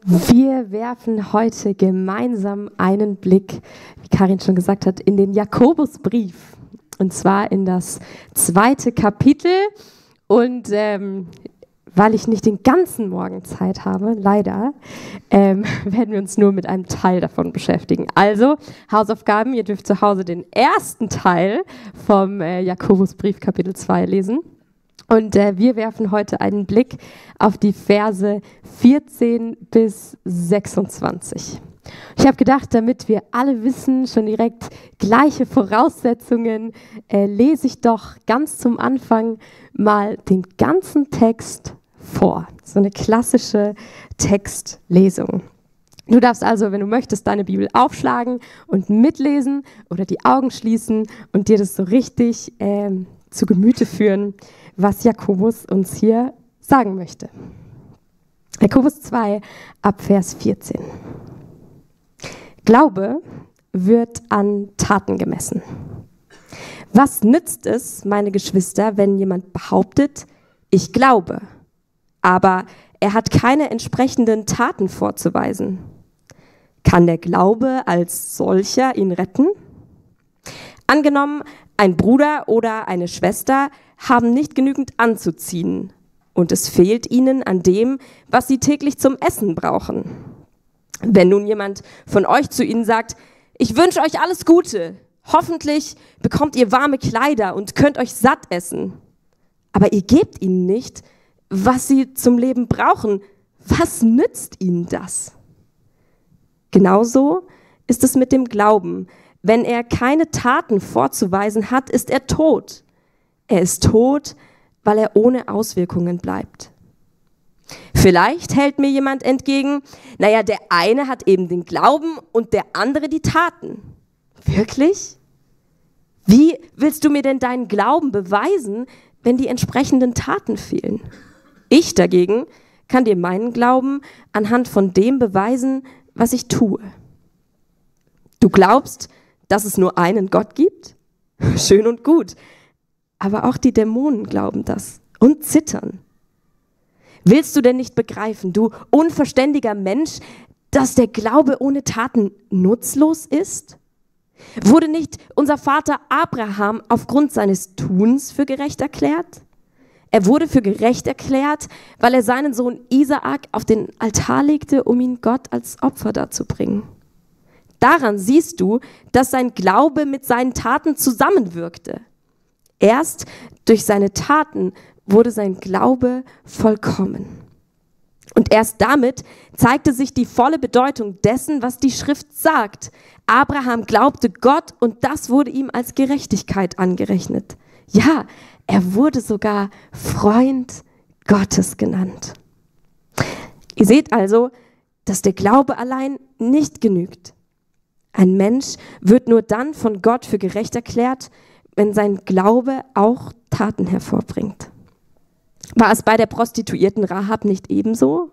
Wir werfen heute gemeinsam einen Blick, wie Karin schon gesagt hat, in den Jakobusbrief. Und zwar in das 2. Kapitel. Und weil ich nicht den ganzen Morgen Zeit habe, leider, werden wir uns nur mit einem Teil davon beschäftigen. Also Hausaufgaben, ihr dürft zu Hause den ersten Teil vom Jakobusbrief Kapitel 2 lesen. Und wir werfen heute einen Blick auf die Verse 14 bis 26. Ich habe gedacht, damit wir alle wissen, schon direkt gleiche Voraussetzungen, lese ich doch ganz zum Anfang mal den ganzen Text vor. So eine klassische Textlesung. Du darfst also, wenn du möchtest, deine Bibel aufschlagen und mitlesen oder die Augen schließen und dir das so richtig zu Gemüte führen, was Jakobus uns hier sagen möchte. Jakobus 2 ab Vers 14. Glaube wird an Taten gemessen. Was nützt es, meine Geschwister, wenn jemand behauptet, ich glaube, aber er hat keine entsprechenden Taten vorzuweisen? Kann der Glaube als solcher ihn retten? Angenommen, ein Bruder oder eine Schwester haben nicht genügend anzuziehen und es fehlt ihnen an dem, was sie täglich zum Essen brauchen. Wenn nun jemand von euch zu ihnen sagt, ich wünsche euch alles Gute, hoffentlich bekommt ihr warme Kleider und könnt euch satt essen, aber ihr gebt ihnen nicht, was sie zum Leben brauchen, was nützt ihnen das? Genauso ist es mit dem Glauben. Wenn er keine Taten vorzuweisen hat, ist er tot. Er ist tot, weil er ohne Auswirkungen bleibt. Vielleicht hält mir jemand entgegen, naja, der eine hat eben den Glauben und der andere die Taten. Wirklich? Wie willst du mir denn deinen Glauben beweisen, wenn die entsprechenden Taten fehlen? Ich dagegen kann dir meinen Glauben anhand von dem beweisen, was ich tue. Du glaubst, dass es nur einen Gott gibt? Schön und gut. Aber auch die Dämonen glauben das und zittern. Willst du denn nicht begreifen, du unverständiger Mensch, dass der Glaube ohne Taten nutzlos ist? Wurde nicht unser Vater Abraham aufgrund seines Tuns für gerecht erklärt? Er wurde für gerecht erklärt, weil er seinen Sohn Isaak auf den Altar legte, um ihn Gott als Opfer darzubringen. Daran siehst du, dass sein Glaube mit seinen Taten zusammenwirkte. Erst durch seine Taten wurde sein Glaube vollkommen. Und erst damit zeigte sich die volle Bedeutung dessen, was die Schrift sagt. Abraham glaubte Gott und das wurde ihm als Gerechtigkeit angerechnet. Ja, er wurde sogar Freund Gottes genannt. Ihr seht also, dass der Glaube allein nicht genügt. Ein Mensch wird nur dann von Gott für gerecht erklärt, wenn sein Glaube auch Taten hervorbringt. War es bei der Prostituierten Rahab nicht ebenso?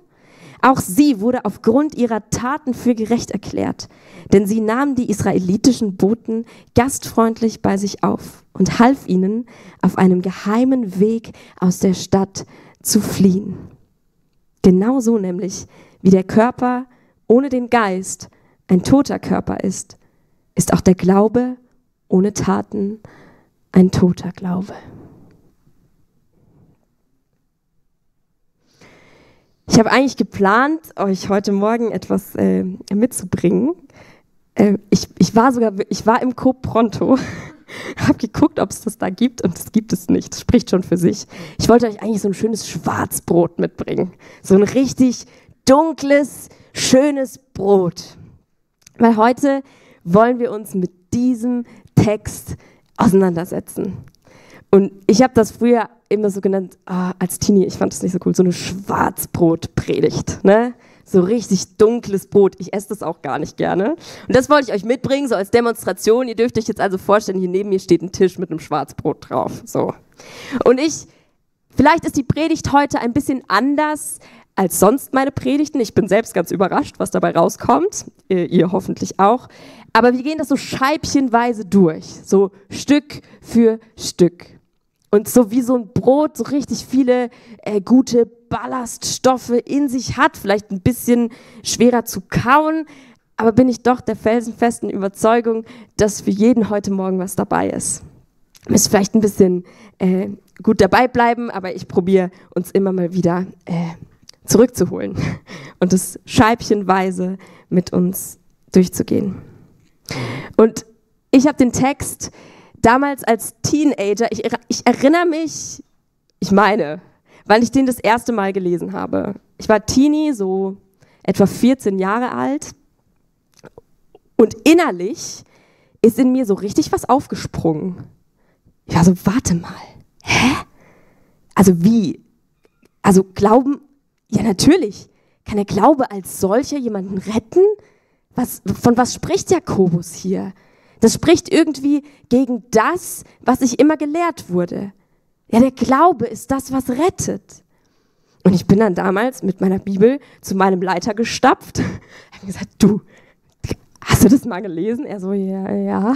Auch sie wurde aufgrund ihrer Taten für gerecht erklärt, denn sie nahm die israelitischen Boten gastfreundlich bei sich auf und half ihnen, auf einem geheimen Weg aus der Stadt zu fliehen. Genauso nämlich, wie der Körper ohne den Geist ein toter Körper ist, ist auch der Glaube ohne Taten ein toter Glaube. Ich habe eigentlich geplant, euch heute Morgen etwas mitzubringen. Ich war im Coop Pronto, habe geguckt, ob es das da gibt und es gibt es nicht. Das spricht schon für sich. Ich wollte euch eigentlich so ein schönes Schwarzbrot mitbringen. So ein richtig dunkles, schönes Brot. Weil heute wollen wir uns mit diesem Text auseinandersetzen. Und ich habe das früher immer so genannt, als Teenie, ich fand das nicht so cool, so eine Schwarzbrotpredigt, ne? So richtig dunkles Brot. Ich esse das auch gar nicht gerne. Und das wollte ich euch mitbringen, so als Demonstration. Ihr dürft euch jetzt also vorstellen, hier neben mir steht ein Tisch mit einem Schwarzbrot drauf. So. Und vielleicht ist die Predigt heute ein bisschen anders als sonst meine Predigten. Ich bin selbst ganz überrascht, was dabei rauskommt. Ihr hoffentlich auch. Aber wir gehen das so scheibchenweise durch, so Stück für Stück. und so wie so ein Brot so richtig viele gute Ballaststoffe in sich hat, vielleicht ein bisschen schwerer zu kauen, aber bin ich doch der felsenfesten Überzeugung, dass für jeden heute Morgen was dabei ist. Müsst vielleicht ein bisschen gut dabei bleiben, aber ich probiere uns immer mal wieder zurückzuholen und es scheibchenweise mit uns durchzugehen. Und ich habe den Text damals als Teenager, ich erinnere mich, ich meine, weil ich den das erste Mal gelesen habe. Ich war Teenie, so etwa 14 Jahre alt und innerlich ist in mir so richtig was aufgesprungen. Ich war so, warte mal, hä? Also wie? Also Glauben, ja natürlich, kann der Glaube als solcher jemanden retten? Von was spricht Jakobus hier? Das spricht irgendwie gegen das, was ich immer gelehrt wurde. Ja, der Glaube ist das, was rettet. Und ich bin dann damals mit meiner Bibel zu meinem Leiter gestapft. Ich habe gesagt, du, hast du das mal gelesen? Er so, ja.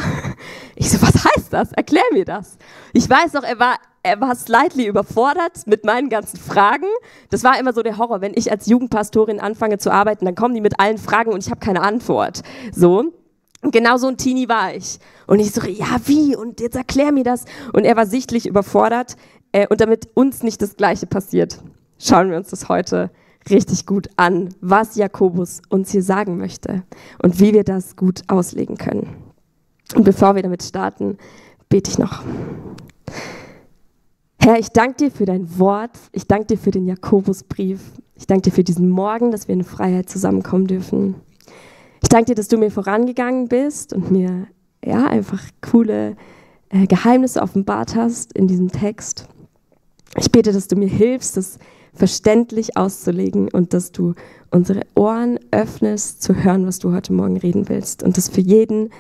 Ich so, was heißt das? Erklär mir das. Ich weiß noch, er war slightly überfordert mit meinen ganzen Fragen. Das war immer so der Horror, wenn ich als Jugendpastorin anfange zu arbeiten, dann kommen die mit allen Fragen und ich habe keine Antwort. So. Und genau so ein Teenie war ich. Und ich so, ja, wie? Und jetzt erklär mir das. Und er war sichtlich überfordert. Und damit uns nicht das Gleiche passiert, schauen wir uns das heute richtig gut an, was Jakobus uns hier sagen möchte und wie wir das gut auslegen können. Und bevor wir damit starten, bete ich noch. Herr, ich danke dir für dein Wort. Ich danke dir für den Jakobusbrief. Ich danke dir für diesen Morgen, dass wir in Freiheit zusammenkommen dürfen. Ich danke dir, dass du mir vorangegangen bist und mir einfach coole Geheimnisse offenbart hast in diesem Text. Ich bete, dass du mir hilfst, das verständlich auszulegen und dass du unsere Ohren öffnest, zu hören, was du heute Morgen reden willst. Und dass für jeden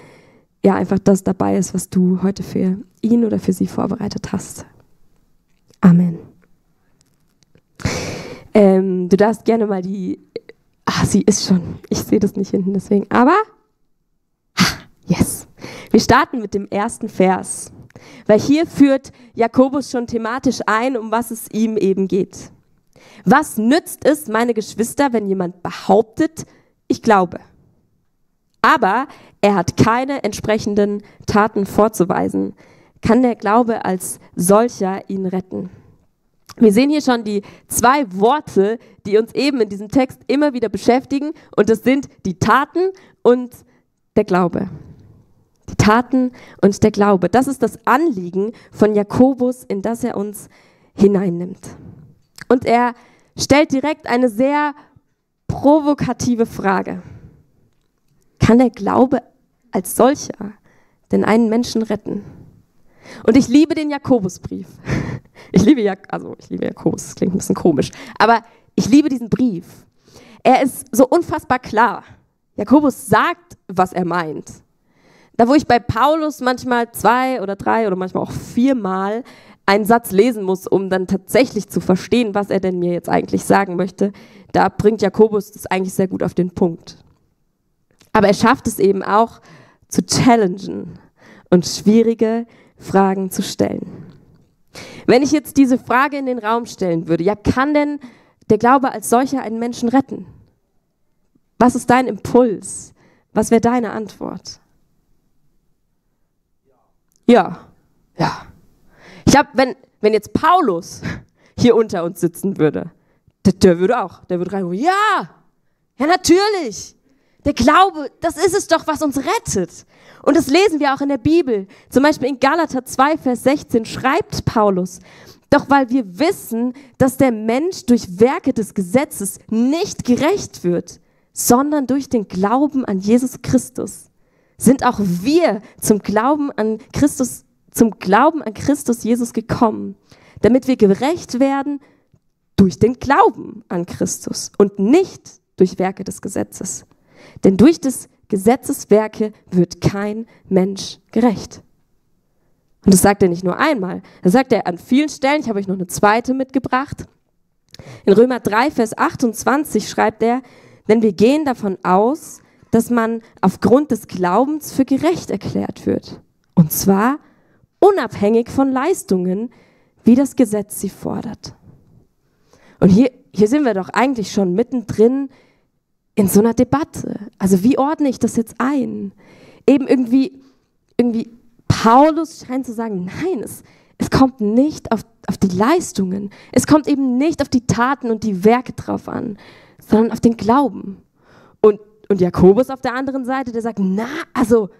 einfach das dabei ist, was du heute für ihn oder für sie vorbereitet hast. Amen. Du darfst gerne mal sie ist schon. Ich sehe das nicht hinten, deswegen. Aber, yes. Wir starten mit dem ersten Vers. Weil hier führt Jakobus schon thematisch ein, um was es ihm eben geht. Was nützt es, meine Geschwister, wenn jemand behauptet, ich glaube, aber er hat keine entsprechenden Taten vorzuweisen? Kann der Glaube als solcher ihn retten? Wir sehen hier schon die zwei Worte, die uns eben in diesem Text immer wieder beschäftigen, und das sind die Taten und der Glaube. Die Taten und der Glaube. Das ist das Anliegen von Jakobus, in das er uns hineinnimmt. Und er stellt direkt eine sehr provokative Frage. Kann der Glaube als solcher denn einen Menschen retten? Und ich liebe den Jakobusbrief. Ich liebe Jakobus, das klingt ein bisschen komisch, aber ich liebe diesen Brief. Er ist so unfassbar klar. Jakobus sagt, was er meint. Da, wo ich bei Paulus manchmal 2 oder 3 oder manchmal auch 4 Mal einen Satz lesen muss, um dann tatsächlich zu verstehen, was er denn mir jetzt eigentlich sagen möchte, da bringt Jakobus das eigentlich sehr gut auf den Punkt. Aber er schafft es eben auch zu challengen und schwierige Fragen zu stellen. Wenn ich jetzt diese Frage in den Raum stellen würde, kann denn der Glaube als solcher einen Menschen retten? Was ist dein Impuls? Was wäre deine Antwort? Ja. Ich glaube, wenn jetzt Paulus hier unter uns sitzen würde, der würde rein, ja, natürlich. Der Glaube, das ist es doch, was uns rettet. Und das lesen wir auch in der Bibel. Zum Beispiel in Galater 2, Vers 16 schreibt Paulus, doch weil wir wissen, dass der Mensch durch Werke des Gesetzes nicht gerecht wird, sondern durch den Glauben an Jesus Christus, sind auch wir zum Glauben an Christus Jesus gekommen, damit wir gerecht werden durch den Glauben an Christus und nicht durch Werke des Gesetzes. Denn durch des Gesetzes Werke wird kein Mensch gerecht. Und das sagt er nicht nur einmal, das sagt er an vielen Stellen. Ich habe euch noch eine zweite mitgebracht. In Römer 3, Vers 28 schreibt er, denn wir gehen davon aus, dass man aufgrund des Glaubens für gerecht erklärt wird. Und zwar unabhängig von Leistungen, wie das Gesetz sie fordert. Und hier sind wir doch eigentlich schon mittendrin in so einer Debatte. Also wie ordne ich das jetzt ein? Eben irgendwie Paulus scheint zu sagen, nein, es kommt nicht auf die Leistungen. Es kommt eben nicht auf die Taten und die Werke drauf an, sondern auf den Glauben. Und Jakobus auf der anderen Seite, der sagt, also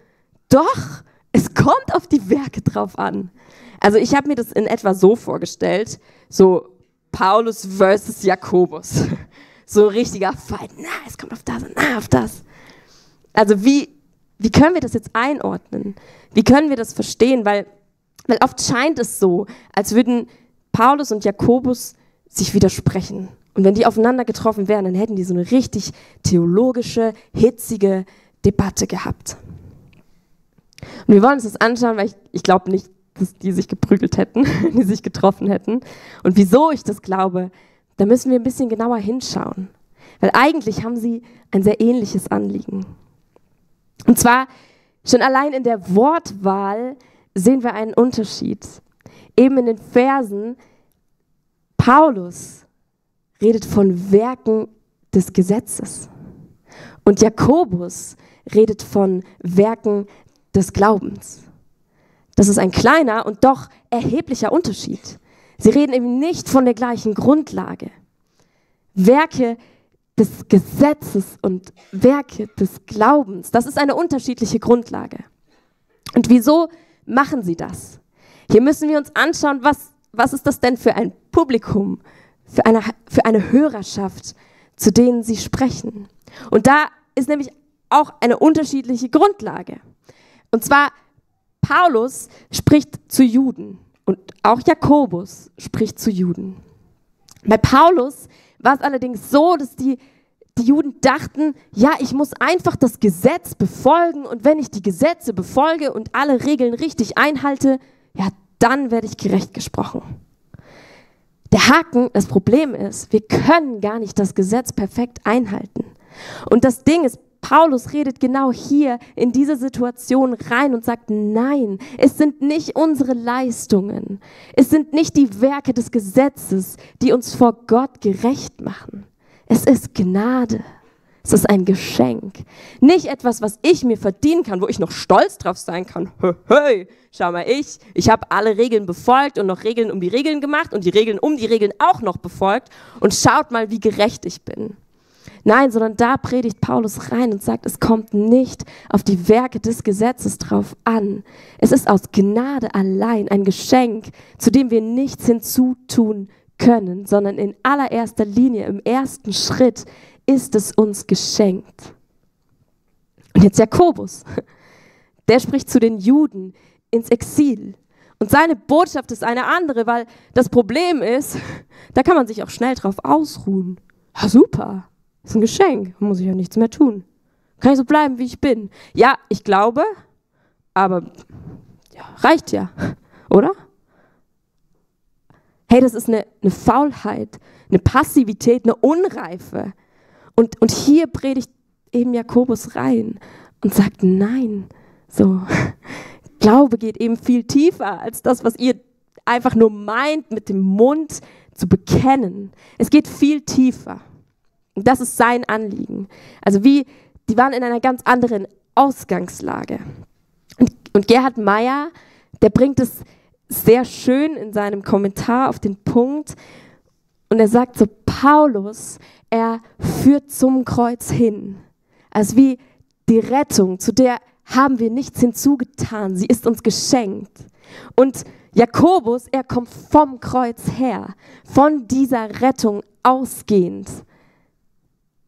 doch, es kommt auf die Werke drauf an. Also ich habe mir das in etwa so vorgestellt, so Paulus versus Jakobus. So ein richtiger Fight, es kommt auf das und auf das. Also wie können wir das jetzt einordnen? Wie können wir das verstehen? Weil oft scheint es so, als würden Paulus und Jakobus sich widersprechen. Und wenn die aufeinander getroffen wären, dann hätten die so eine richtig theologische, hitzige Debatte gehabt. Und wir wollen uns das anschauen, weil ich glaube nicht, dass die sich geprügelt hätten, die sich getroffen hätten. Und wieso ich das glaube, da müssen wir ein bisschen genauer hinschauen. Weil eigentlich haben sie ein sehr ähnliches Anliegen. Und zwar schon allein in der Wortwahl sehen wir einen Unterschied. Eben in den Versen, Paulus redet von Werken des Gesetzes und Jakobus redet von Werken des Glaubens. Das ist ein kleiner und doch erheblicher Unterschied. Sie reden eben nicht von der gleichen Grundlage. Werke des Gesetzes und Werke des Glaubens, das ist eine unterschiedliche Grundlage. Und wieso machen sie das? Hier müssen wir uns anschauen, was ist das denn für ein Publikum, für eine Hörerschaft, zu denen sie sprechen. Und da ist nämlich auch eine unterschiedliche Grundlage. Und zwar, Paulus spricht zu Juden und auch Jakobus spricht zu Juden. Bei Paulus war es allerdings so, dass die Juden dachten, ja, ich muss einfach das Gesetz befolgen und wenn ich die Gesetze befolge und alle Regeln richtig einhalte, ja, dann werde ich gerecht gesprochen. Der Haken, das Problem ist, wir können gar nicht das Gesetz perfekt einhalten. Und das Ding ist, Paulus redet genau hier in diese Situation rein und sagt, nein, es sind nicht unsere Leistungen, es sind nicht die Werke des Gesetzes, die uns vor Gott gerecht machen. Es ist Gnade. Es ist ein Geschenk. Nicht etwas, was ich mir verdienen kann, wo ich noch stolz drauf sein kann. Hey, schau mal, ich habe alle Regeln befolgt und noch Regeln um die Regeln gemacht und die Regeln um die Regeln auch noch befolgt und schaut mal, wie gerecht ich bin. Nein, sondern da predigt Paulus rein und sagt, es kommt nicht auf die Werke des Gesetzes drauf an. Es ist aus Gnade allein ein Geschenk, zu dem wir nichts hinzutun können, sondern in allererster Linie, im ersten Schritt, ist es uns geschenkt. Und jetzt Jakobus, der spricht zu den Juden ins Exil. Und seine Botschaft ist eine andere, weil das Problem ist, da kann man sich auch schnell drauf ausruhen. Ja, super, ist ein Geschenk, muss ich ja nichts mehr tun. Kann ich so bleiben, wie ich bin. Ja, ich glaube, aber ja, reicht ja, oder? Hey, das ist eine Faulheit, eine Passivität, eine Unreife. Und hier predigt eben Jakobus rein und sagt, nein, so, Glaube geht eben viel tiefer als das, was ihr einfach nur meint, mit dem Mund zu bekennen. Es geht viel tiefer. Und das ist sein Anliegen. Also die waren in einer ganz anderen Ausgangslage. Und Gerhard Meyer, der bringt es sehr schön in seinem Kommentar auf den Punkt. Und er sagt so, Paulus, er führt zum Kreuz hin. Also wie die Rettung, zu der haben wir nichts hinzugetan. Sie ist uns geschenkt. Und Jakobus, er kommt vom Kreuz her, von dieser Rettung ausgehend.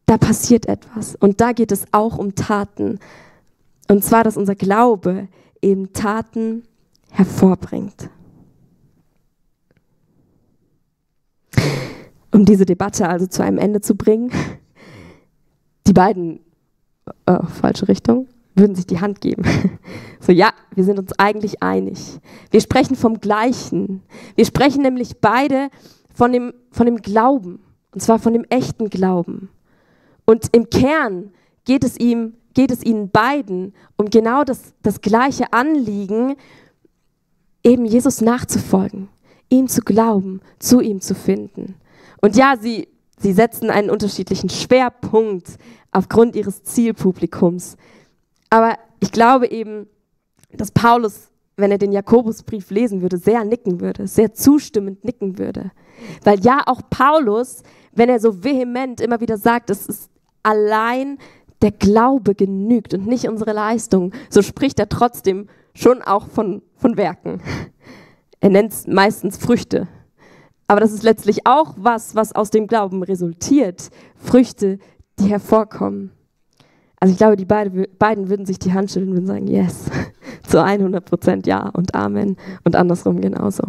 Da passiert etwas. Und da geht es auch um Taten. Und zwar, dass unser Glaube eben Taten hervorbringt. Um diese Debatte also zu einem Ende zu bringen, die beiden, falsche Richtung, würden sich die Hand geben. So, ja, wir sind uns eigentlich einig. Wir sprechen vom Gleichen. Wir sprechen nämlich beide von dem Glauben, und zwar von dem echten Glauben. Und im Kern geht es ihnen beiden um genau das gleiche Anliegen, eben Jesus nachzufolgen, ihm zu glauben, zu ihm zu finden. Und ja, sie setzen einen unterschiedlichen Schwerpunkt aufgrund ihres Zielpublikums. Aber ich glaube eben, dass Paulus, wenn er den Jakobusbrief lesen würde, sehr nicken würde, sehr zustimmend nicken würde. Weil ja, auch Paulus, wenn er so vehement immer wieder sagt, es ist allein der Glaube genügt und nicht unsere Leistung, so spricht er trotzdem schon auch von Werken. Er nennt es meistens Früchte. Aber das ist letztlich auch was aus dem Glauben resultiert. Früchte, die hervorkommen. Also ich glaube, die beiden würden sich die Hand schütteln und sagen, yes, zu 100% ja und Amen und andersrum genauso.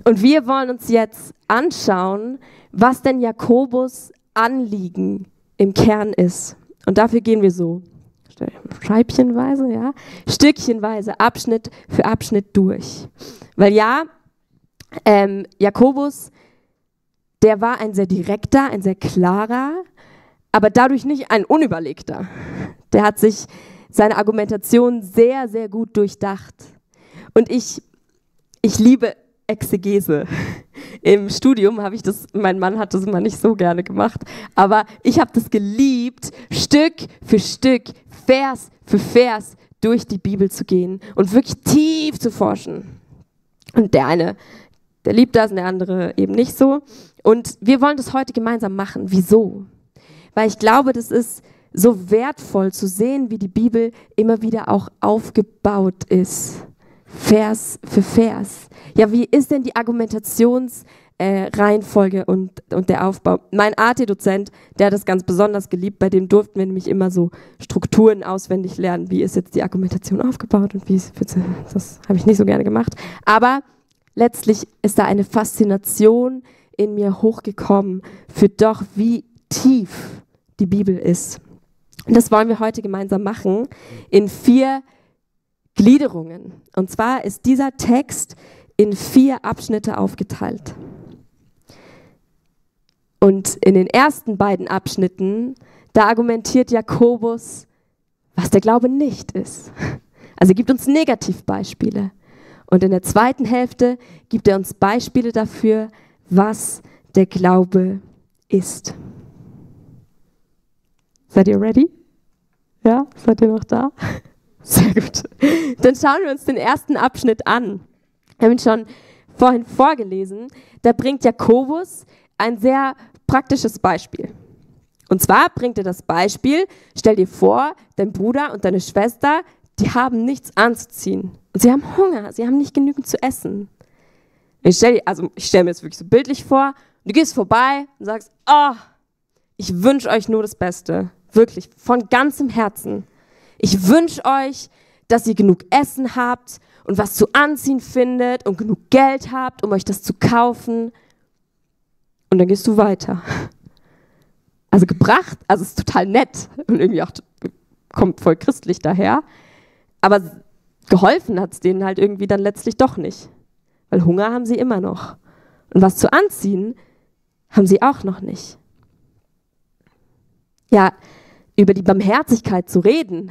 Und wir wollen uns jetzt anschauen, was denn Jakobus Anliegen im Kern ist. Und dafür gehen wir so scheibchenweise, ja, stückchenweise, Abschnitt für Abschnitt durch. Weil ja, Jakobus, der war ein sehr direkter, ein sehr klarer, aber dadurch nicht ein unüberlegter. Der hat sich seine Argumentation sehr, sehr gut durchdacht. Und ich liebe Exegese. Im Studium habe ich das, mein Mann hat das immer nicht so gerne gemacht, aber ich habe das geliebt, Stück für Stück, Vers für Vers durch die Bibel zu gehen und wirklich tief zu forschen. Und der eine, der liebt das und der andere eben nicht so. Und wir wollen das heute gemeinsam machen. Wieso? Weil ich glaube, das ist so wertvoll zu sehen, wie die Bibel immer wieder auch aufgebaut ist. Vers für Vers. Ja, wie ist denn die Argumentationsreihenfolge und der Aufbau? Mein AT-Dozent, der hat das ganz besonders geliebt, bei dem durften wir nämlich immer so Strukturen auswendig lernen. Wie ist jetzt die Argumentation aufgebaut und das habe ich nicht so gerne gemacht. Aber letztlich ist da eine Faszination in mir hochgekommen für doch, wie tief die Bibel ist. Und das wollen wir heute gemeinsam machen in 4 Gliederungen. Und zwar ist dieser Text in 4 Abschnitte aufgeteilt. Und in den ersten beiden Abschnitten, da argumentiert Jakobus, was der Glaube nicht ist. Also er gibt uns Negativbeispiele. Und in der zweiten Hälfte gibt er uns Beispiele dafür, was der Glaube ist. Seid ihr ready? Ja, seid ihr noch da? Sehr gut. Dann schauen wir uns den ersten Abschnitt an. Wir haben ihn schon vorhin vorgelesen. Da bringt Jakobus ein sehr praktisches Beispiel. Und zwar bringt er das Beispiel, stell dir vor, dein Bruder und deine Schwester, die haben nichts anzuziehen. Und sie haben Hunger, sie haben nicht genügend zu essen. Ich stelle mir das wirklich so bildlich vor. Du gehst vorbei und sagst, oh, ich wünsche euch nur das Beste. Wirklich, von ganzem Herzen. Ich wünsche euch, dass ihr genug Essen habt und was zu anziehen findet und genug Geld habt, um euch das zu kaufen. Und dann gehst du weiter. Also gebracht, also es ist total nett und irgendwie auch kommt voll christlich daher. Aber geholfen hat es denen halt irgendwie dann letztlich doch nicht. Weil Hunger haben sie immer noch. Und was zu anziehen haben sie auch noch nicht. Ja, über die Barmherzigkeit zu reden,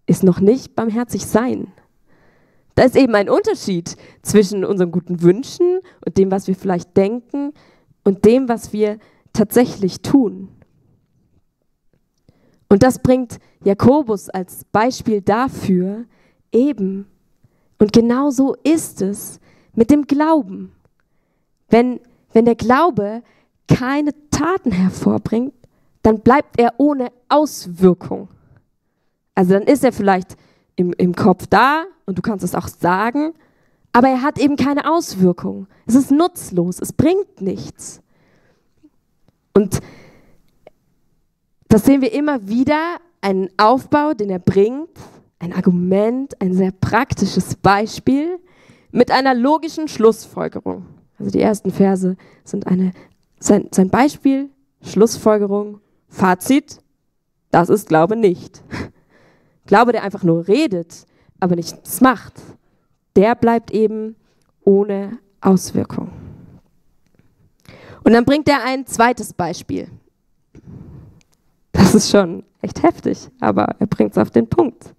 ist noch nicht barmherzig sein. Da ist eben ein Unterschied zwischen unseren guten Wünschen und dem, was wir vielleicht denken und dem, was wir tatsächlich tun. Und das bringt Jakobus als Beispiel dafür eben. Und genau so ist es mit dem Glauben. Wenn der Glaube keine Taten hervorbringt, dann bleibt er ohne Auswirkung. Also dann ist er vielleicht im Kopf da und du kannst es auch sagen, aber er hat eben keine Auswirkung. Es ist nutzlos, es bringt nichts. Und das sehen wir immer wieder, einen Aufbau, den er bringt, ein Argument, ein sehr praktisches Beispiel mit einer logischen Schlussfolgerung. Also die ersten Verse sind sein Beispiel, Schlussfolgerung, Fazit, das ist Glaube nicht. Glaube, der einfach nur redet, aber nichts macht, der bleibt eben ohne Auswirkung. Und dann bringt er ein zweites Beispiel. Das ist schon echt heftig, aber er bringt es auf den Punkt.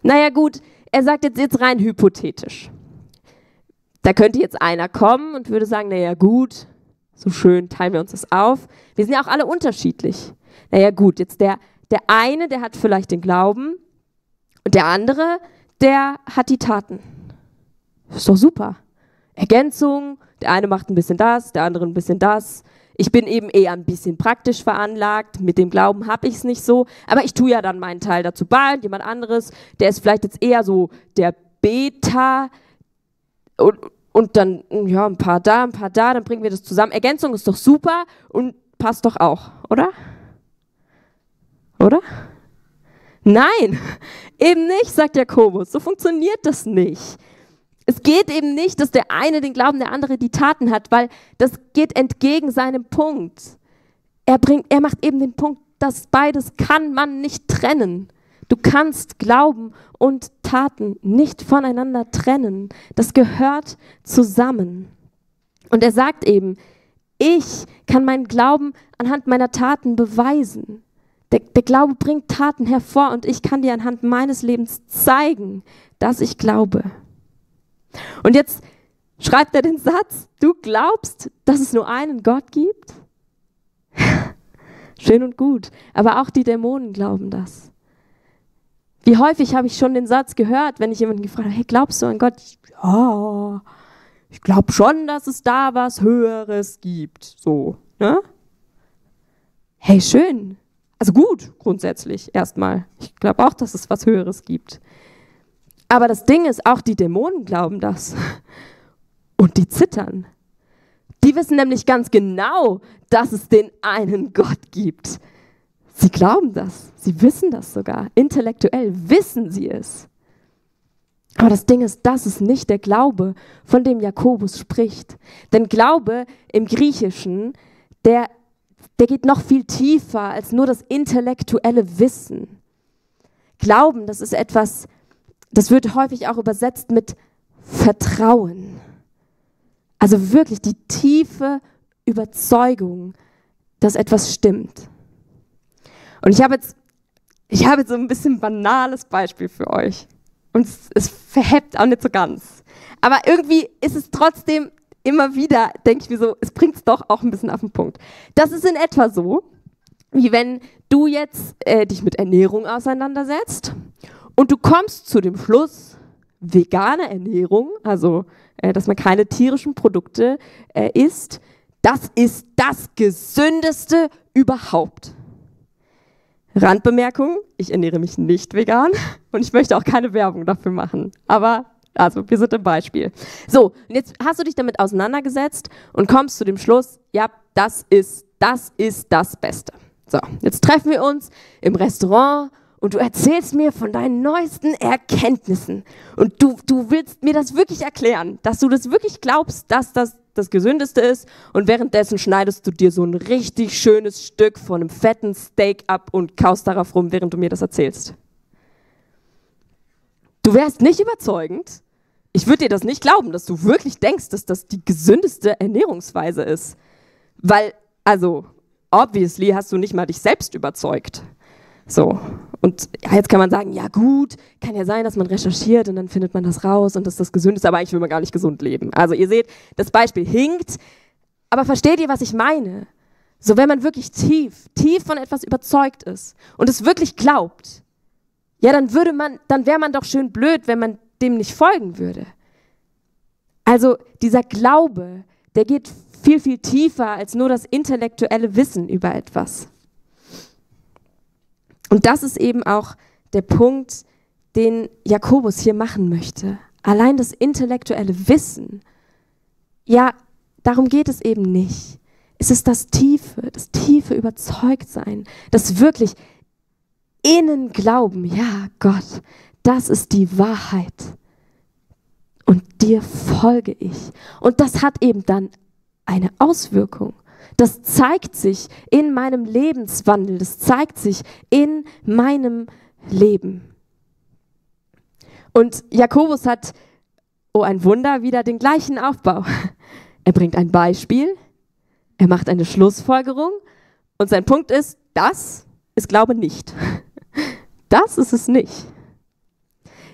Naja gut, er sagt jetzt rein hypothetisch. Da könnte jetzt einer kommen und würde sagen, naja gut, so schön teilen wir uns das auf. Wir sind ja auch alle unterschiedlich. Naja gut, jetzt der eine, der hat vielleicht den Glauben und der andere, der hat die Taten. Ist doch super. Ergänzung, der eine macht ein bisschen das, der andere ein bisschen das. Ich bin eben eher ein bisschen praktisch veranlagt, mit dem Glauben habe ich es nicht so, aber ich tue ja dann meinen Teil dazu bei und jemand anderes, der ist vielleicht jetzt eher so der Beta und dann ja, ein paar da, dann bringen wir das zusammen. Ergänzung ist doch super und passt doch auch, oder? Oder? Nein, eben nicht, sagt Jakobus. So funktioniert das nicht. Es geht eben nicht, dass der eine den Glauben, der andere die Taten hat, weil das geht entgegen seinem Punkt. Er macht eben den Punkt, dass beides kann man nicht trennen. Du kannst Glauben und Taten nicht voneinander trennen. Das gehört zusammen. Und er sagt eben, ich kann meinen Glauben anhand meiner Taten beweisen. Der Glaube bringt Taten hervor und ich kann dir anhand meines Lebens zeigen, dass ich glaube. Und jetzt schreibt er den Satz, du glaubst, dass es nur einen Gott gibt? Schön und gut, aber auch die Dämonen glauben das. Wie häufig habe ich schon den Satz gehört, wenn ich jemanden gefragt habe, hey, glaubst du an Gott? Ja, ich glaube schon, dass es da was Höheres gibt. So, ne? Hey, schön. Also gut, grundsätzlich erstmal. Ich glaube auch, dass es was Höheres gibt. Aber das Ding ist, auch die Dämonen glauben das. Und die zittern. Die wissen nämlich ganz genau, dass es den einen Gott gibt. Sie glauben das. Sie wissen das sogar. Intellektuell wissen sie es. Aber das Ding ist, das ist nicht der Glaube, von dem Jakobus spricht. Denn Glaube im Griechischen, der geht noch viel tiefer als nur das intellektuelle Wissen. Glauben, das ist etwas, das wird häufig auch übersetzt mit Vertrauen. Also wirklich die tiefe Überzeugung, dass etwas stimmt. Und ich habe jetzt so ein bisschen banales Beispiel für euch. Und es verhebt auch nicht so ganz. Aber irgendwie ist es trotzdem immer wieder, denke ich mir so, es bringt es doch auch ein bisschen auf den Punkt. Das ist in etwa so, wie wenn du jetzt dich mit Ernährung auseinandersetzt und du kommst zu dem Schluss, vegane Ernährung, also dass man keine tierischen Produkte isst, das ist das Gesündeste überhaupt. Randbemerkung, ich ernähre mich nicht vegan und ich möchte auch keine Werbung dafür machen, aber also wir sind im Beispiel. So, und jetzt hast du dich damit auseinandergesetzt und kommst zu dem Schluss, ja, das ist das Beste. So, jetzt treffen wir uns im Restaurant und du erzählst mir von deinen neuesten Erkenntnissen und du willst mir das wirklich erklären, dass du das wirklich glaubst, dass das Gesündeste ist und währenddessen schneidest du dir so ein richtig schönes Stück von einem fetten Steak ab und kaust darauf rum, während du mir das erzählst. Du wärst nicht überzeugend. Ich würde dir das nicht glauben, dass du wirklich denkst, dass das die gesündeste Ernährungsweise ist. Weil, also, obviously hast du nicht mal dich selbst überzeugt. So, und ja, jetzt kann man sagen, ja gut, kann ja sein, dass man recherchiert und dann findet man das raus und das ist das Gesündeste, aber eigentlich will man gar nicht gesund leben. Also ihr seht, das Beispiel hinkt, aber versteht ihr, was ich meine? So, wenn man wirklich tief von etwas überzeugt ist und es wirklich glaubt, ja, dann wäre man doch schön blöd, wenn man dem nicht folgen würde. Also dieser Glaube, der geht viel, viel tiefer als nur das intellektuelle Wissen über etwas. Und das ist eben auch der Punkt, den Jakobus hier machen möchte. Allein das intellektuelle Wissen, ja, darum geht es eben nicht. Es ist das tiefe Überzeugtsein, das wirklich innen glauben, ja Gott, das ist die Wahrheit und dir folge ich. Und das hat eben dann eine Auswirkung. Das zeigt sich in meinem Lebenswandel, das zeigt sich in meinem Leben. Und Jakobus hat, oh ein Wunder, wieder den gleichen Aufbau. Er bringt ein Beispiel, er macht eine Schlussfolgerung und sein Punkt ist, das ist Glaube nicht. Das ist es nicht.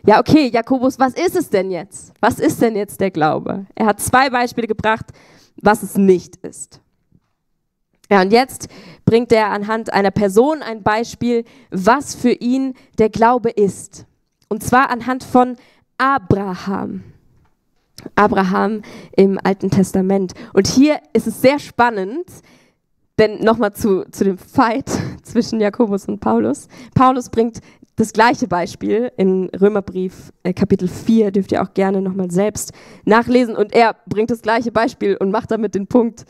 Ja, okay, Jakobus, was ist es denn jetzt? Was ist denn jetzt der Glaube? Er hat 2 Beispiele gebracht, was es nicht ist. Ja, und jetzt bringt er anhand einer Person ein Beispiel, was für ihn der Glaube ist. Und zwar anhand von Abraham. Abraham im Alten Testament. Und hier ist es sehr spannend, denn nochmal zu dem Fight zwischen Jakobus und Paulus. Paulus bringt das gleiche Beispiel in Römerbrief Kapitel 4, dürft ihr auch gerne nochmal selbst nachlesen. Und er bringt das gleiche Beispiel und macht damit den Punkt,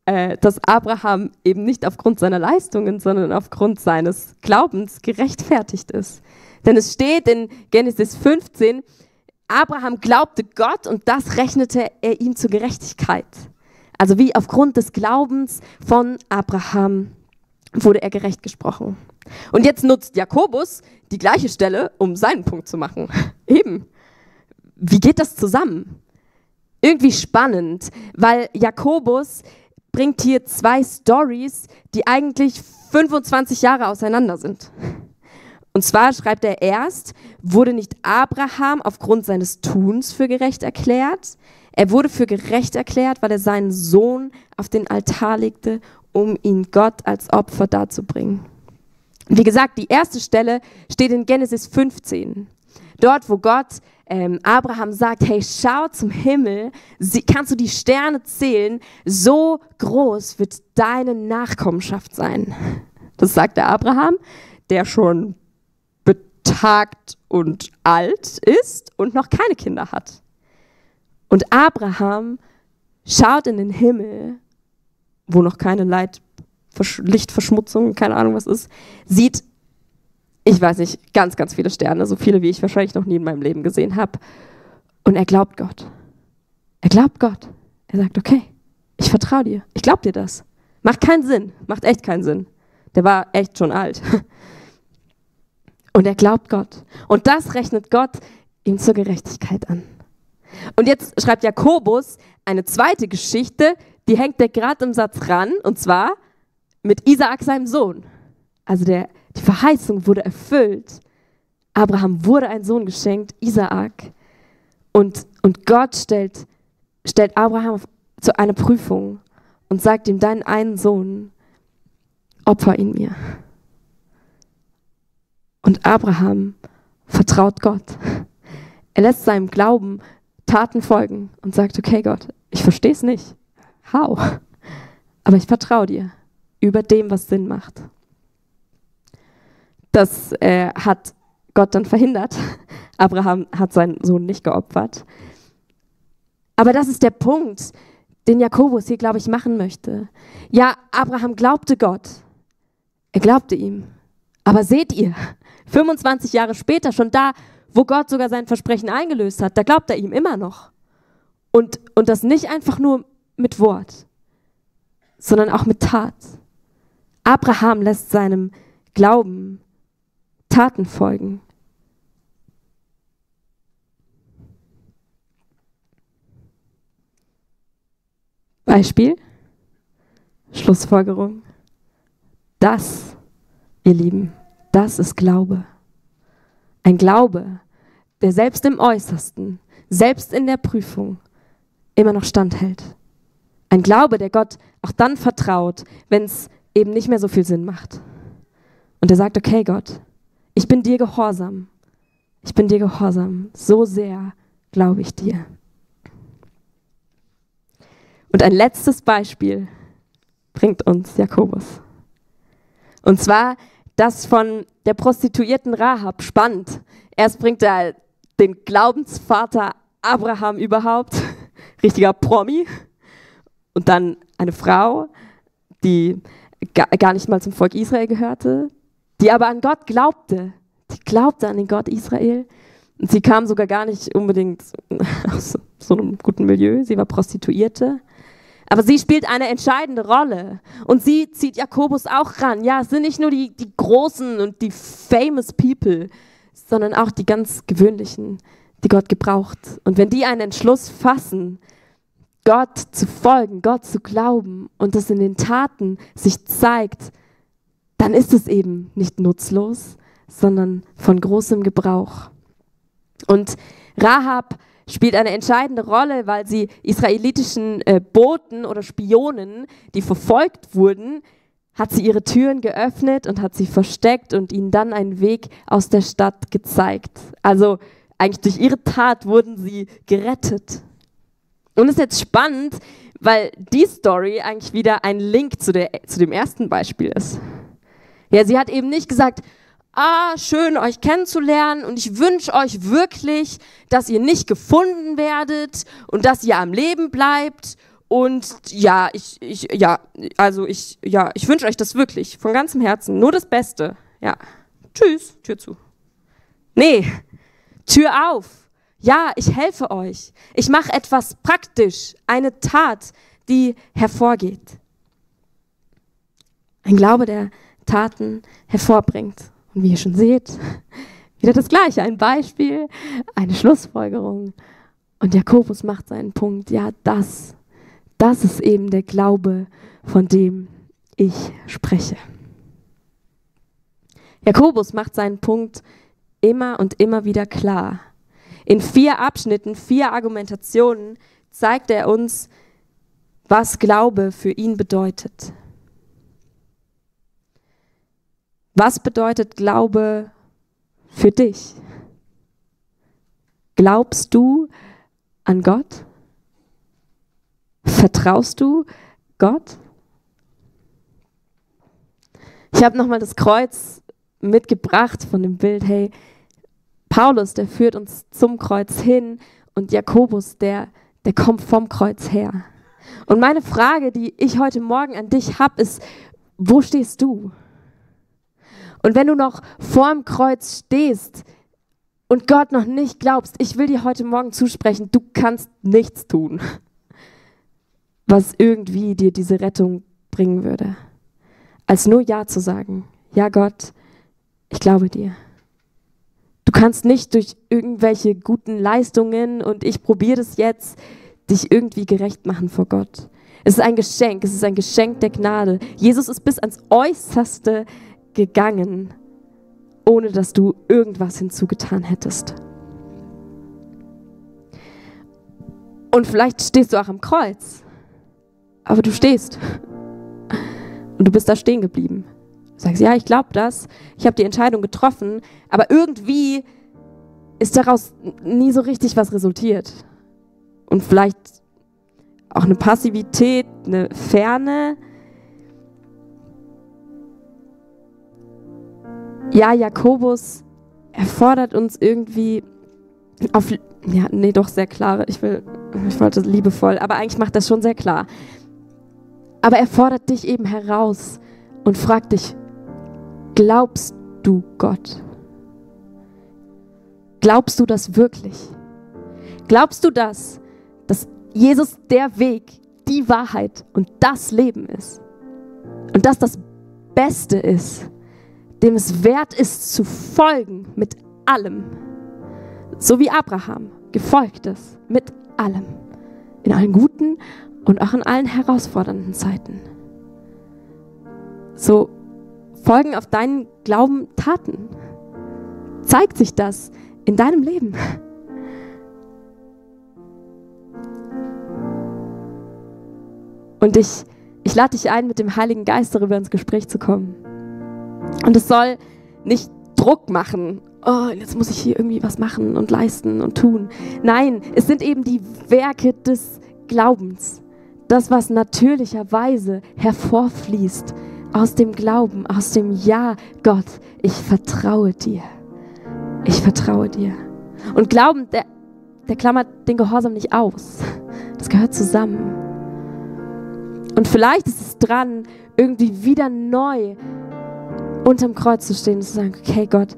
dass Abraham eben nicht aufgrund seiner Leistungen, sondern aufgrund seines Glaubens gerechtfertigt ist. Denn es steht in Genesis 15, Abraham glaubte Gott und das rechnete er ihm zur Gerechtigkeit. Also wie aufgrund des Glaubens von Abraham wurde er gerecht gesprochen. Und jetzt nutzt Jakobus die gleiche Stelle, um seinen Punkt zu machen. Eben. Wie geht das zusammen? Irgendwie spannend, weil Jakobus bringt hier 2 Storys, die eigentlich 25 Jahre auseinander sind. Und zwar schreibt er erst, wurde nicht Abraham aufgrund seines Tuns für gerecht erklärt? Er wurde für gerecht erklärt, weil er seinen Sohn auf den Altar legte, um ihn Gott als Opfer darzubringen. Wie gesagt, die erste Stelle steht in Genesis 15. Dort, wo Gott Abraham sagt, hey, schau zum Himmel, kannst du die Sterne zählen, so groß wird deine Nachkommenschaft sein. Das sagt der Abraham, der schon betagt und alt ist und noch keine Kinder hat. Und Abraham schaut in den Himmel, wo noch keine Lichtverschmutzung, keine Ahnung was ist, sieht, ich weiß nicht, ganz, ganz viele Sterne, so viele, wie ich wahrscheinlich noch nie in meinem Leben gesehen habe. Und er glaubt Gott. Er glaubt Gott. Er sagt, okay, ich vertraue dir. Ich glaube dir das. Macht keinen Sinn. Macht echt keinen Sinn. Der war echt schon alt. Und er glaubt Gott. Und das rechnet Gott ihm zur Gerechtigkeit an. Und jetzt schreibt Jakobus eine zweite Geschichte, die hängt er gerade im Satz ran, und zwar mit Isaak, seinem Sohn. Also die Verheißung wurde erfüllt. Abraham wurde ein Sohn geschenkt, Isaak. Und Gott stellt Abraham zu einer Prüfung und sagt ihm, deinen einen Sohn, opfer ihn mir. Und Abraham vertraut Gott. Er lässt seinem Glauben Taten folgen und sagt, okay Gott, ich verstehe es nicht. How? Aber ich vertraue dir über dem, was Sinn macht. Das hat Gott dann verhindert. Abraham hat seinen Sohn nicht geopfert. Aber das ist der Punkt, den Jakobus hier, glaube ich, machen möchte. Ja, Abraham glaubte Gott. Er glaubte ihm. Aber seht ihr, 25 Jahre später, schon da, wo Gott sogar sein Versprechen eingelöst hat, da glaubt er ihm immer noch. Und das nicht einfach nur mit Wort, sondern auch mit Tat. Abraham lässt seinem Glauben Taten folgen. Beispiel, Schlussfolgerung. Das, ihr Lieben, das ist Glaube. Ein Glaube, der selbst im Äußersten, selbst in der Prüfung immer noch standhält. Ein Glaube, der Gott auch dann vertraut, wenn es eben nicht mehr so viel Sinn macht. Und er sagt, okay Gott, ich bin dir gehorsam. Ich bin dir gehorsam. So sehr glaube ich dir. Und ein letztes Beispiel bringt uns Jakobus. Und zwar das von der Prostituierten Rahab. Spannend. Erst bringt er den Glaubensvater Abraham überhaupt, richtiger Promi. Und dann eine Frau, die gar nicht mal zum Volk Israel gehörte, die aber an Gott glaubte. Die glaubte an den Gott Israel. Und sie kam sogar gar nicht unbedingt aus so einem guten Milieu. Sie war Prostituierte. Aber sie spielt eine entscheidende Rolle. Und sie zieht Jakobus auch ran. Ja, es sind nicht nur die Großen und die famous people, sondern auch die ganz gewöhnlichen, die Gott gebraucht. Und wenn die einen Entschluss fassen, Gott zu folgen, Gott zu glauben und das in den Taten sich zeigt, dann ist es eben nicht nutzlos, sondern von großem Gebrauch. Und Rahab spielt eine entscheidende Rolle, weil sie israelitischen Boten oder Spionen, die verfolgt wurden, hat sie ihre Türen geöffnet und hat sie versteckt und ihnen dann einen Weg aus der Stadt gezeigt. Also eigentlich durch ihre Tat wurden sie gerettet. Und es ist jetzt spannend, weil die Story eigentlich wieder ein Link zu dem ersten Beispiel ist. Ja, sie hat eben nicht gesagt, schön euch kennenzulernen und ich wünsche euch wirklich, dass ihr nicht gefunden werdet und dass ihr am Leben bleibt und ich wünsche euch das wirklich von ganzem Herzen, nur das Beste. Ja, tschüss, Tür zu. Nee, Tür auf. Ja, ich helfe euch. Ich mache etwas praktisch, eine Tat, die hervorgeht. Ein Glaube, der Taten hervorbringt. Und wie ihr schon seht, wieder das Gleiche, ein Beispiel, eine Schlussfolgerung. Und Jakobus macht seinen Punkt, ja, das ist eben der Glaube, von dem ich spreche. Jakobus macht seinen Punkt immer und immer wieder klar. In 4 Abschnitten, 4 Argumentationen zeigt er uns, was Glaube für ihn bedeutet. Was bedeutet Glaube für dich? Glaubst du an Gott? Vertraust du Gott? Ich habe nochmal das Kreuz mitgebracht von dem Bild. Hey, Paulus, der führt uns zum Kreuz hin und Jakobus, der kommt vom Kreuz her. Und meine Frage, die ich heute Morgen an dich habe, ist, wo stehst du? Und wenn du noch vorm Kreuz stehst und Gott noch nicht glaubst, ich will dir heute Morgen zusprechen, du kannst nichts tun, was irgendwie dir diese Rettung bringen würde, als nur Ja zu sagen. Ja, Gott, ich glaube dir. Du kannst nicht durch irgendwelche guten Leistungen und ich probiere das jetzt, dich irgendwie gerecht machen vor Gott. Es ist ein Geschenk der Gnade. Jesus ist bis ans Äußerste gegangen, ohne dass du irgendwas hinzugetan hättest. Und vielleicht stehst du auch am Kreuz, aber du stehst und du bist da stehen geblieben. Du sagst, ja, ich glaube das, ich habe die Entscheidung getroffen, aber irgendwie ist daraus nie so richtig was resultiert. Und vielleicht auch eine Passivität, eine Ferne. Ja, Jakobus erfordert uns irgendwie doch sehr klar, ich wollte liebevoll, aber eigentlich macht das schon sehr klar. Aber er fordert dich eben heraus und fragt dich, glaubst du Gott? Glaubst du das wirklich? Glaubst du das, dass Jesus der Weg, die Wahrheit und das Leben ist? Und dass das Beste ist, dem es wert ist zu folgen mit allem. So wie Abraham gefolgt ist mit allem. In allen guten und auch in allen herausfordernden Zeiten. So folgen auf deinen Glauben Taten. Zeigt sich das in deinem Leben? Und ich lade dich ein, mit dem Heiligen Geist darüber ins Gespräch zu kommen. Und es soll nicht Druck machen. Oh, jetzt muss ich hier irgendwie was machen und leisten und tun. Nein, es sind eben die Werke des Glaubens. Das, was natürlicherweise hervorfließt aus dem Glauben, aus dem Ja, Gott, ich vertraue dir. Ich vertraue dir. Und Glauben, der klammert den Gehorsam nicht aus. Das gehört zusammen. Und vielleicht ist es dran, irgendwie wieder neu unterm Kreuz zu stehen und zu sagen, okay Gott,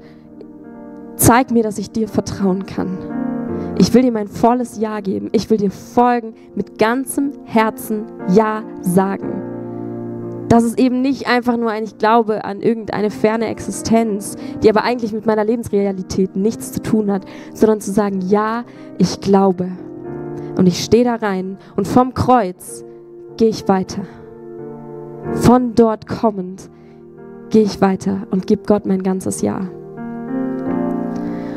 zeig mir, dass ich dir vertrauen kann. Ich will dir mein volles Ja geben. Ich will dir folgen, mit ganzem Herzen Ja sagen. Das ist eben nicht einfach nur ein Ich glaube an irgendeine ferne Existenz, die aber eigentlich mit meiner Lebensrealität nichts zu tun hat, sondern zu sagen, ja, ich glaube. Und ich stehe da rein und vom Kreuz gehe ich weiter. Von dort kommend gehe ich weiter und gebe Gott mein ganzes Ja.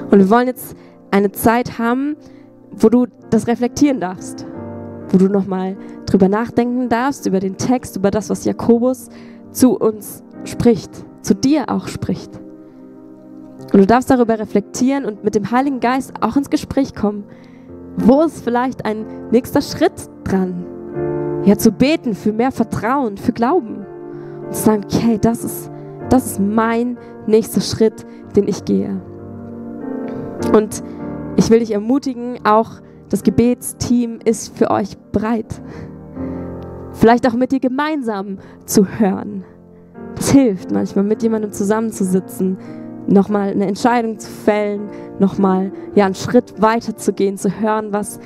Und wir wollen jetzt eine Zeit haben, wo du das reflektieren darfst, wo du nochmal drüber nachdenken darfst, über den Text, über das, was Jakobus zu uns spricht, zu dir auch spricht. Und du darfst darüber reflektieren und mit dem Heiligen Geist auch ins Gespräch kommen. Wo ist vielleicht ein nächster Schritt dran? Ja, zu beten für mehr Vertrauen, für Glauben. Und zu sagen, okay, das ist mein nächster Schritt, den ich gehe. Und ich will dich ermutigen, auch das Gebetsteam ist für euch bereit. Vielleicht auch mit dir gemeinsam zu hören. Das hilft manchmal, mit jemandem zusammenzusitzen, nochmal eine Entscheidung zu fällen, nochmal einen Schritt weiter zu gehen, zu hören, was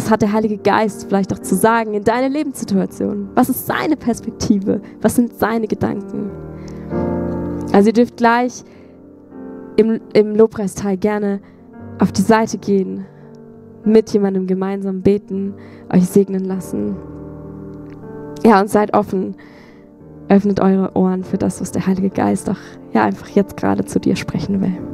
hat der Heilige Geist vielleicht auch zu sagen in deiner Lebenssituation? Was ist seine Perspektive? Was sind seine Gedanken? Also ihr dürft gleich im Lobpreisteil gerne auf die Seite gehen, mit jemandem gemeinsam beten, euch segnen lassen. Ja, und seid offen. Öffnet eure Ohren für das, was der Heilige Geist auch einfach jetzt gerade zu dir sprechen will.